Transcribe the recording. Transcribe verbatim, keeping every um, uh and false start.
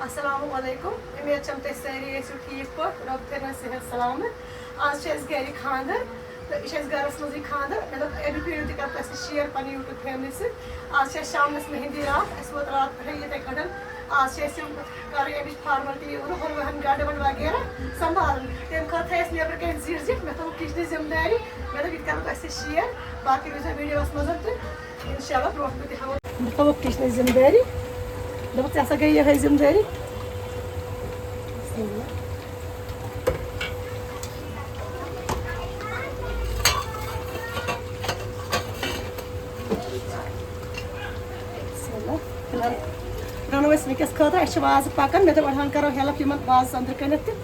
السلام علیکم، امید چھم تُہۍ سٲری ٲسِو ٹھیٖک پٲٹھۍ، رۄب تھٲینو صحت سلامت۔ آز چھُ اَسہِ گرِ خانٛدر تہٕ یہِ چھُ اَسہِ گرس منٛزٕے خانٛدر۔ مےٚ دوٚپ اَمہِ video تہِ کرٕ تۄہہِ سۭتۍ share پننہِ YouTube family سۭتۍ۔ آز چھِ اَسہِ شامنس مہندی راتھ، اَسہِ ووت راتھ پٮ۪ٹھے یِتھے کٲٹھۍ۔ آز چھِ اَسہِ یِم کرٕنۍ اَمِچ formality، یِمن ہُروَہن گنٛڈٕ ونٛڈٕ وغیرہ سنبھالُن۔ تَمہِ خٲطرٕ تھٲے اَسہِ نیٚبرٕ کَنہِ زِٹھۍ زِٹھۍ، مےٚ تھٲوٕکھ kitchenٕچ ذمہٕ داری، مےٚ دوٚپ یہِ تہِ کرو تۄہہِ سۭتۍ share، باقٕے روٗزیو videoس منٛز تہٕ۔ انشاءاللہ برونٛٹھ کُن تہِ ہاوو۔ مےٚ تھٲوٕکھ kitchenٕچ ذمہٕ دٲری۔ دوٚپُکھ، "ژےٚ ہسا گٔے یِہے ذمہٕ دٲری۔" بسم اللہ۔ بسم اللہ۔ فی الحال رنو أسۍ وٕنکیٚس خٲطرٕ۔ اَسہِ چھِ وازٕ پکان۔ مےٚ دوٚپ، أڑہَن کرو help یِمن وازَس أنٛدرٕ کَنٮ۪تھ تہِ۔